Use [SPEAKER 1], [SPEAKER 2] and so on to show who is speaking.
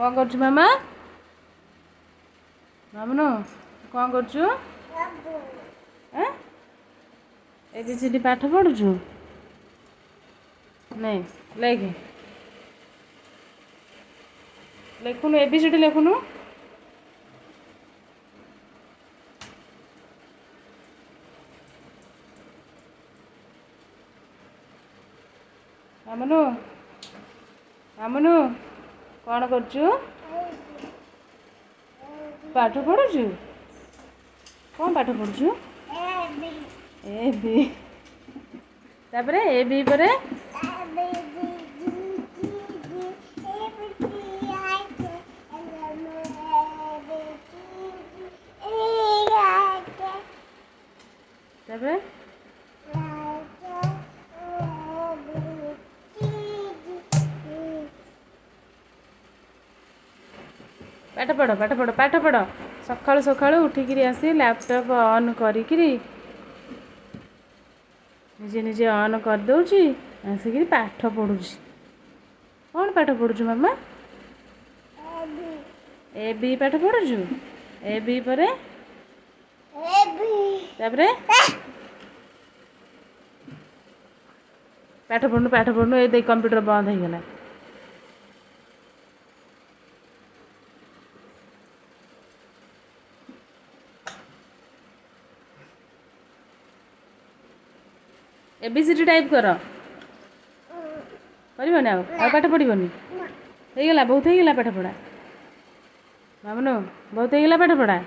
[SPEAKER 1] କ'ଣ କରୁଛୁ ମାମା? ମାମୁନୁ, କ'ଣ କରୁଛୁ? ଏ ବି ସି ଡି ପାଠ ପଢ଼ୁଛୁ? ନାଇଁ, ଲେଖେ, ଲେଖୁନୁ, ଏ ବି ସି ଡି ଲେଖୁନୁ। ମାମୁନୁ, ମାମୁନୁ, କ'ଣ କରୁଛୁ? ପାଠ ପଢ଼ୁଛୁ? କ'ଣ ପାଠ ପଢ଼ୁଛୁ? ଏ ବି, ତାପରେ ଏ ବି ପରେ ତାପରେ ପାଠ ପଢ଼, ପାଠ ପଢ଼, ପାଠ ପଢ଼। ସକାଳୁ ସକାଳୁ ଉଠିକିରି ଆସି ଲ୍ୟାପଟପ୍ ଅନ୍ କରିକିରି ନିଜେ ନିଜେ ଅନ୍ କରିଦେଉଛି, ଆସିକିରି ପାଠ ପଢ଼ୁଛି। କ'ଣ ପାଠ ପଢ଼ୁଛୁ ମାମା? ଏ ବି ପାଠ ପଢ଼ୁଛୁ? ଏ ବି ପରେ ତାପରେ ପାଠ ପଢ଼ୁନୁ, ପାଠ ପଢ଼ୁନୁ। ଏ ଦେଇ କମ୍ପ୍ୟୁଟର ବନ୍ଦ ହେଇଗଲା। ଏ ବି ସି ଡି ଟାଇପ୍ କର। କରିବନି ଆଉ? ଆଉ ପାଠ ପଢ଼ିବନି? ହେଇଗଲା, ବହୁତ ହେଇଗଲା ପାଠ ପଢ଼ା। ମାମୁନୁ, ବହୁତ ହେଇଗଲା ପାଠ ପଢ଼ା।